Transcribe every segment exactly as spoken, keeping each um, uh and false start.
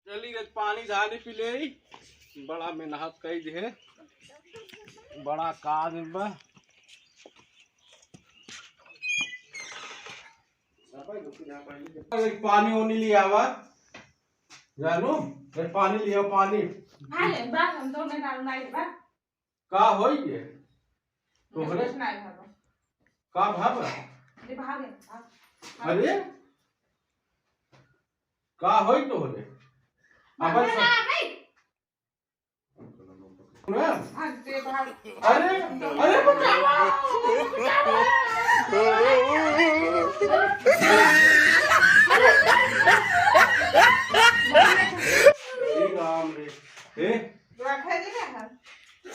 चली रे, पानी झानी पी ले। बड़ा मेहनत कई दिहे, बड़ा काज बा। अरे पानी ओनी ले आवा जानू, रे पानी लिया, पानी। अरे बा, हम तो में डाल नहीं बा। का होई ये? तोहरे कुछ नहीं भागो। का भाग? ये भाग है, भाग। अरे का होई तोहरे? भाग अपन ना, सब ना, नहीं। सुना? भाग, ये भाग। अरे, अरे बचावा! हे राम रे। हे? रखा जी का है।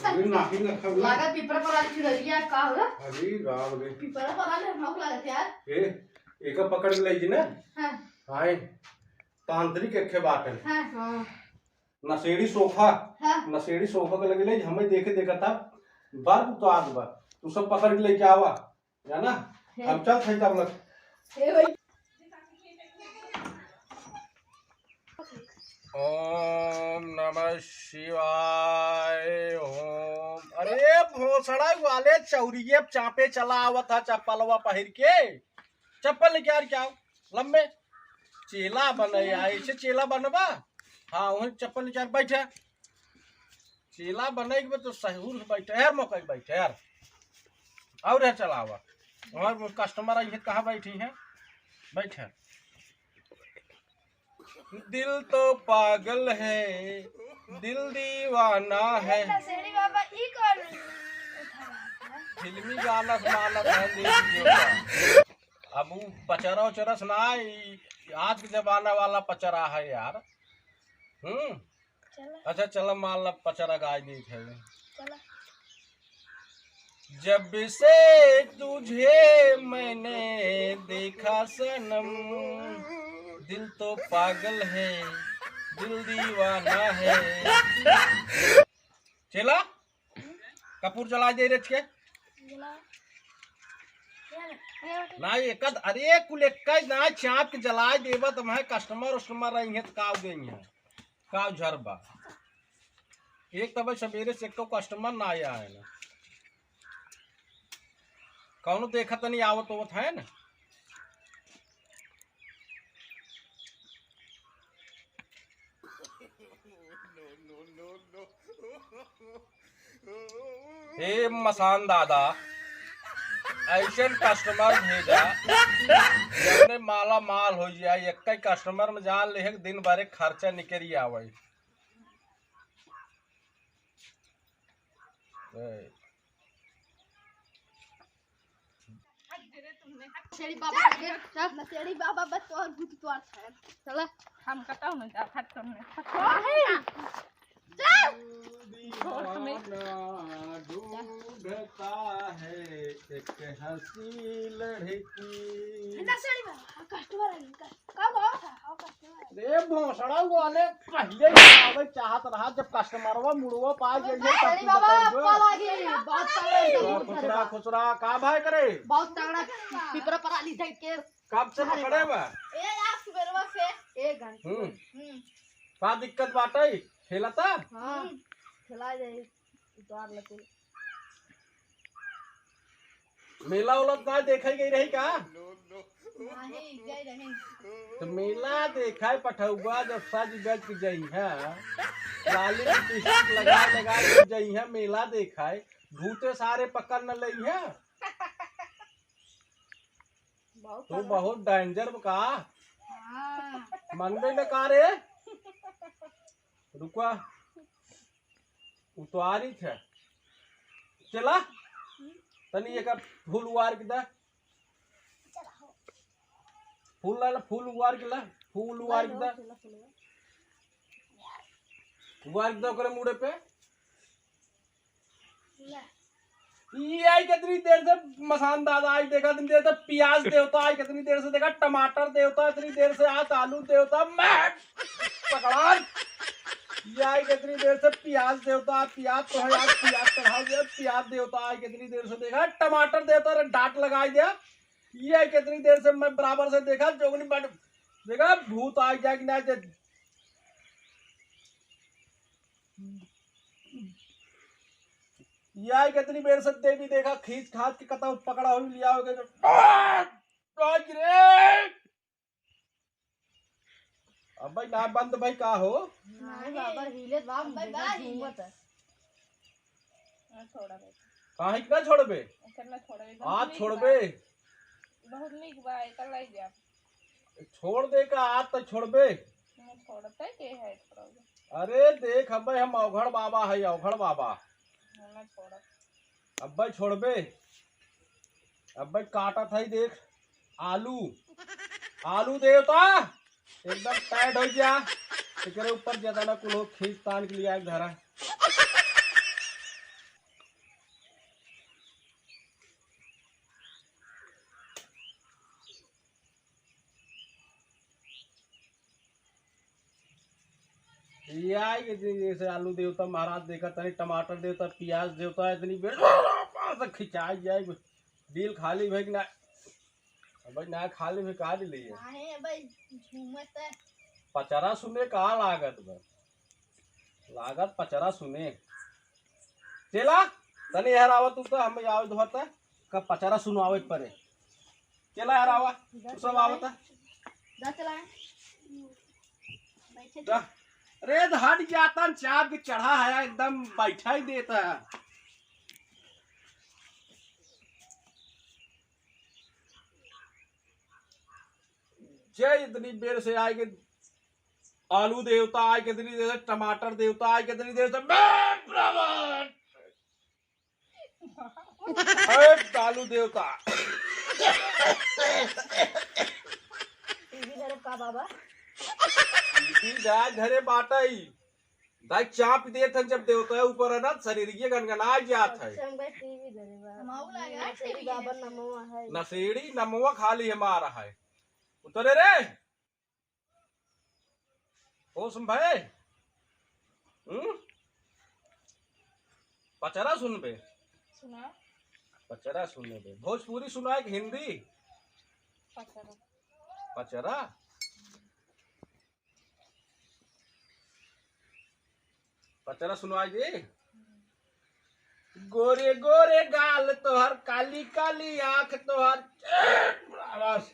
अरे नाकी ना खा। लागत पिपरा पर आज खिलरिया का होला? अरे राम रे। पिपरा पर आज हम लोग लागत यार। ए, एका पकड़ के लाई जी ना। हाँ। आए। तांत्रिक एके बाटन। हाँ। हाँ। नशेड़ी सोफा। हाँ। नशेड़ी सोफा के लगे ले, हमें देखे देखा था। बार तो आज बा। तू सब पकड़ के लेके आवा। जाना? हे। हम चल थे तब लग। हे भाई। ओम नमः शिवाय। ओम। अरे भोसड़ा वाले चौरिये चापे चला आवत है चप्पलवा पहिर के। चप्पल लेके आ क्या? लम्बे। चेला बने, ऐसे चेला बनबा? हाँ, वही चप्पल लेके आ, बैठे। चेला बने के तो सहूर से बैठे यार, मौका के बैठे यार। और है चलावा। और वो कस्टमर आई है, कहाँ बैठी है? बैठे। दिल तो पागल है, दिल दीवाना है। नशेड़ी बाबा, ई कौन? फिल्मी गाना से मानत है, देख लीजिए। अब उ पचरा उचरा से ना, ई आज के जमाना वाला पचरा है यार। हम्म। चला। अच्छा, चला, मान ला, पचरा गाय दी थे। चला। जब से तुझे मैंने देखा सनम, दिल तो पागल है, दिल दीवाना है। चला, कपूर जला दे रे छे। जला। ना, एक, अरे, कुल एक ना, चाप के जला देबा, तो मैं कस्टमर उस्टमर रही है, तो का देंगे? का झर बा? एक तो भाई सवेरे से एको कस्टमर ना आया है ना। कौनो देखा तो नहीं आवत होत है ना। ए मसान दादा, ऐसन कस्टमर भेजा, जौने माला माल हो जाए। एक ही कस्टमर में जान ले, एक दिन भरे खर्चा निकल आवे। ए। नशेड़ी बाबा के, चल। नशेड़ी बाबा बस तोहर भूत तोहर खाए। चला। हम कतौ न जा, भाग तुमने। काहे? चल। घोट में। ढूंढता है एक हंसी लड़की। नशेड़ी बाबा, कस्टमर आ गया। का बात है? हाँ, कस्टमर। रे भोसड़ा वाले पहिले ही आवे चाहत रहा, जब कस्टमरवा मुड़वा पा गइल है, तब अरे तू बाबा, बताइबे। पा लागी, बहुत तगड़ा है। खुसरा, खुसरा, का भाई करे? बहुत तगड़ा पिपरा पर आली धइके। कब से पकड़े बा? ए, आज सुबेरवा से। एक घंटा। हम्म। हम्म। का दिक्कत बाटे? खेलता? हाँ, हम्म। खेला जाए। उतार लेते। मेला उला ना देखे गई रही का? नहीं, गई रही। तो मेला देखाए पठौबा जब सज गज के जइहे, लाली लिपस्टिक लगा लगा के जइहे मेला देखाए, भूते सारे पकड़ न लइहे। बहुत तू अलग। बहुत डेंजर बा का? हाँ। मनबे न का रे? रुकवा। उतारी थे। चला। तनी एक फूल उवार के दे। फूल ला, फूल उवार के ला। फूल उवार के दे। उवार के दे ओकरे मुड़े पे। ई आई कितनी देर से मसान दादा आई देखा, इतनी देर से प्याज देवता आई, कितनी देर से देखा टमाटर देवता, इतनी देर से आज आलू देवता, मैं पकड़ान। ई आई कितनी देर से प्याज देवता, प्याज तो है आज, प्याज चढ़ाओ दे, प्याज देवता आई कितनी देर से देखा टमाटर देवता रे डांट लगाई दे। ई आई कितनी देर से मैं बराबर से देखा जोगनी बट देखा भूत आ गया कि ना जे-, ये आई कितनी बेर से देवी देखा, खींच खाच के कतौ पकड़ा हुई लिया हो गया। आज रे! अब भाई ना बंद भाई का हो? नहीं बाबा, हिलत बा, अब भाई देखा बाहर झूमत हिलत। है। ना छोड़ा भाई। काहे के ना छोड़बे? एकर ना छोड़ा, एकदम आज नीक छोड़बे? बा। बहुत नीक बा, एकर लाई जा। छोड़ दे का आज तो छोड़बे? ना छोड़ते के है, छोड़ोगे? अरे देख, अबे हम अवघड़ बाबा है, अवघड़ बाबा। ना छोड़ा। अबे छोड़बे? अबे काटत है, देख, आलू, आलू देवता, एकदम टाइट हो गया। एकरे ऊपर ज्यादा ना कुल हो, खींच तान के लिया एक धरा। ये आई के दिन जैसे आलू देवता महाराज देखा तनी, टमाटर देवता, प्याज देवता, इतनी बेर से खिंचाई जाए। दिल खाली भई कि ना? अब भाई ना खाली भई का दिल है? काहे भाई झूमत है? पचरा सुने का लागत बा। लागत पचरा सुने। चला, तनी यार आवा तू तो, हम आवे धोता, कब पचरा सुनवावे के परे। चला यार आवा, तू सब आवता। जा चला। बैठे जा। अरे हट जाता, चाप के चढ़ा है, एकदम बैठा ही देता है। जय इतनी बेर से आए के आलू देवता, आए कितनी देर से टमाटर देवता, आए कितनी देर से मैं प्रभु। अरे आलू देवता। टीवी धरे का बाबा? टीवी जा घरे बाटई। दाई चाप देत हन जब देवता ऊपर है ना, शरीर ये गनगना जात है। अच्छा, हम कहे टीवी धरे बा। हमाऊ लगा नशेड़ी टीवी बाबा धरे। नमवा है। नशेड़ी नमवा खाली हमारा है। उतरे रे। ओ सुन भाई। हम्म? पचरा सुनबे? सुना। पचरा सुनबे। भोजपुरी सुनाए कि हिंदी? पचरा। पचरा? पचरा सुनवाई जी। गोरे गोरे गाल तोहर, काली काली आँख तोहर। बस।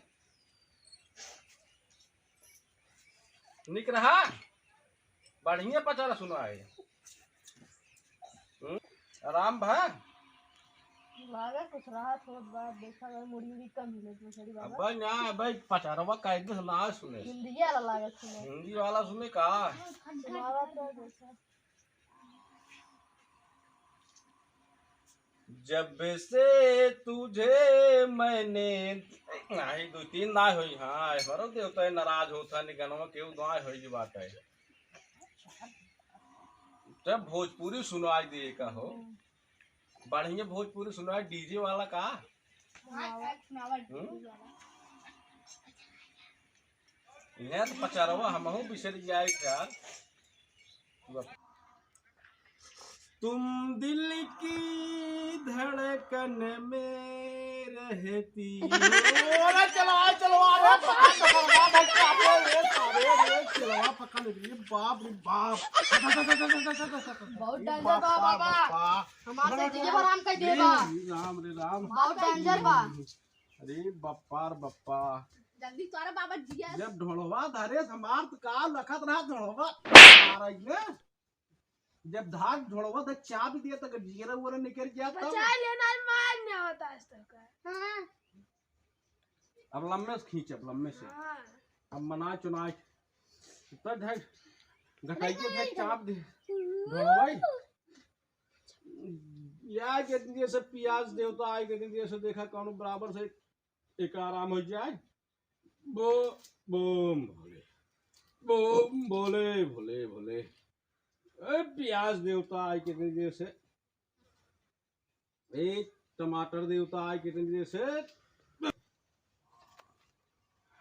निक रहा, बढ़िया पचरा सुनवाई। हम्म, आराम भा। लागे कुछ राहत होत बा, देखा जाए, मुड़ी उड़ी कम हिले तो सही बाबा। अबे ना, अबे पचरवा कायदे से ना सुने। हिंदी वाला लागे सुने। हिंदी वाला सुने का? सुनावा तो देखा। जब से तुझे मैंने, नाही, दो तीन ना होई, हाँ, हमारो देवता नाराज होता है, निगनवा केहू ना होई की बात है। जब भोजपुरी सुनाई दे का हो, बढ़िया भोजपुरी सुनाई, डीजे वाला का? हम्म? इहे तो पचरवा हमहू बिसर जाए यार। तुम दिल की धड़कन में रहती हो। अरे चलो, आ, चलो, आ, रे, पकड़, पकड़, आ, भाई, क्या बोल रहे, सारे, रे, चलो, आ, पकड़, रे, बाप रे, बाप। बहुत danger बा, बाबा। बाबा। हमार से जिंदगी भर हम कह देबा। रे राम, रे राम। बहुत danger बा। अरे बप्पा रे बप्पा। जल्दी तोरा बाबा जिया। जब ढोलवा धरे हमार तो का लखत रहा ढोलवा। मारा ही ना। जब धाक ढोलवा धर चाप दिया तो जीरा उरा निकल गया तब। बचा लेना, मार नहीं होता आज तक। हाँ। अब लम्बे से खींच, अब लम्बे से। हाँ। अब मना चुनाच। तो ढक, घटाइए अरे ढक चाप दे। ढोलवा। या के दिन जैसे प्याज देवता आए के दिन जैसे देखा कौनो बराबर से एक आराम हो जाए। बो-, बोम भोले, बोम भोले, भोले, भोले। ए, प्याज देवता आए के दिन जैसे, ए, टमाटर देवता आए के दिन जैसे।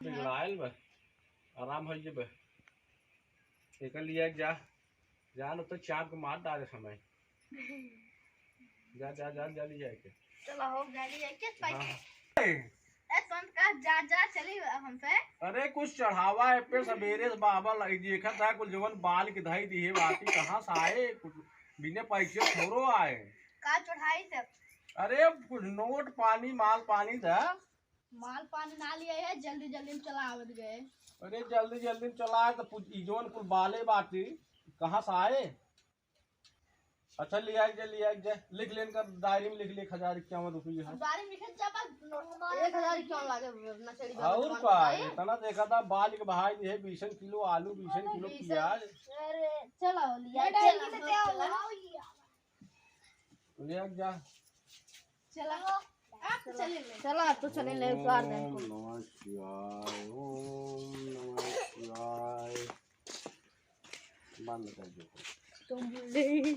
बिगड़ाइल बा, आराम हो जेबे। एकर लिए जा, जान तो चाप के मार डाले समय। जा, जा, जा, जा, ले जाए के। चलो, हो, गाड़ी है, के पाई? हाँ। ए, तुम कहा जा, जा, चली हम पे? अरे, कुछ चढ़ावा है पे, सबेरे से बाबा लग, देखा था, कुल जवन बाल के धाई दिए बाटी, कहाँ से आए? कुछ बिना पैसे थोड़ो आए। का चढ़ाई थे? अरे, कुछ नोट पानी, माल पानी था। माल पानी ना लिया है, जल्दी जल्दी में चला आवत गए। अरे, जल्दी जल्दी में चला, तो पूछ, ई जौन कुल बाले बाटी, कहाँ से आए? अच्छा, लिया के जा, लिया के जा, लिख लेन कर, डायरी में लिख ले, एक हजार इक्यावन रुपये है। डायरी में लिखे, जब नोट एक हजार इक्यावन लागे, नचेड़ी बाबा और दुकान का, पर आए। इतना देखा था, बाल के भाई जी है, बीसन किलो आलू, बीसन किलो बीसन। प्याज। अरे, चला हो लिया, ये डायरी चला, में हाँ, चला। ले आ जा। चला। आप चले ले। चला, आप तो चले ले, उतार दे ओम इनको। नमः शिवाय, ओम नमः शिवाय। बंद कर दो। तुम ले।